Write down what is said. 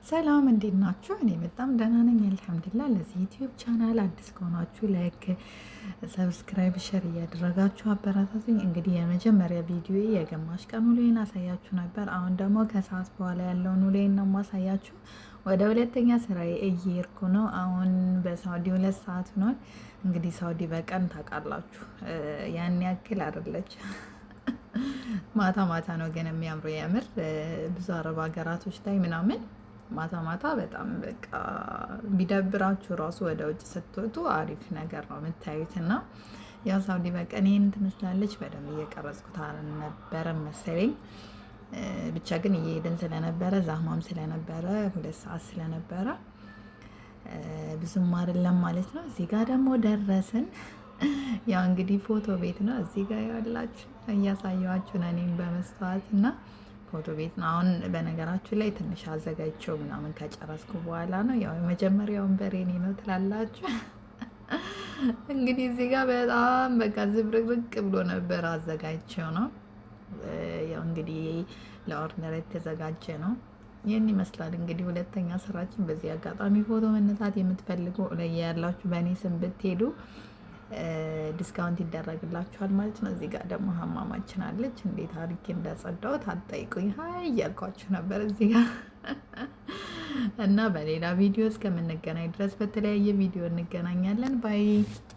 ሰላም እንዴት ናችሁ? እኔ በጣም ደህና ነኝ አልሐምዱሊላህ። ለዚህ ዩቲዩብ ቻናል አዲስ ከሆናችሁ like፣ subscribe፣ share እያደረጋችሁ አበረታቱኝ። እንግዲህ የመጀመሪያ ቪዲዮ የግማሽ ቀን ውሎዬን አሳያችሁ ነበር። አሁን ደግሞ ከሰዓት በኋላ ያለውን ውሎዬን ነው ማሳያችሁ። ወደ ሁለተኛ ስራዬ እየሄድኩ ነው። አሁን በሳውዲ 2 ሰዓት ሆኗል። እንግዲህ ሳውዲ በቀን ታውቃላችሁ ያን ያክል አይደለች። ማታ ማታ ነው ግን የሚያምሩ፣ የምር ብዙ አረብ ሀገራቶች ላይ ምናምን ማታ ማታ በጣም በቃ ቢደብራችሁ ራሱ ወደ ውጭ ስትወጡ አሪፍ ነገር ነው የምታዩት። እና ያው ሳውዲ በቀን ይህን ትመስላለች። በደንብ እየቀረጽኩት አልነበረም መሰለኝ። ብቻ ግን እየሄድን ስለነበረ፣ ዛህማም ስለነበረ፣ 2 ሰዓት ስለነበረ ብዙም አይደለም ማለት ነው። እዚህ ጋር ደግሞ ደረስን። ያው እንግዲህ ፎቶ ቤት ነው እዚህ ጋር ያላችሁ፣ እያሳየኋችሁ ነው እኔም በመስተዋት፣ እና ፎቶ ቤት ነው። አሁን በነገራችሁ ላይ ትንሽ አዘጋጅቼው ምናምን ከጨረስኩ በኋላ ነው። ያው የመጀመሪያውን በሬ እኔ ነው ትላላችሁ። እንግዲህ እዚህ ጋር በጣም በቃ ዝብርቅርቅ ብሎ ነበር፣ አዘጋጅቼው ነው። ያው እንግዲህ ለ order የተዘጋጀ ነው። ይህን ይመስላል እንግዲህ ሁለተኛ ስራችን። በዚህ አጋጣሚ ፎቶ መነሳት የምትፈልጉ ላይ ያላችሁ በእኔ ስም ብትሄዱ discount ይደረግላችኋል ማለት ነው። እዚህ ጋር ደግሞ ሀማማችን አለች። እንዴት አድርጌ እንዳጸዳሁት አትጠይቁኝ። ሀይ እያልኳችሁ ነበር እዚህ ጋር። እና በሌላ ቪዲዮ እስከምንገናኝ ድረስ በተለያየ ቪዲዮ እንገናኛለን። Bye.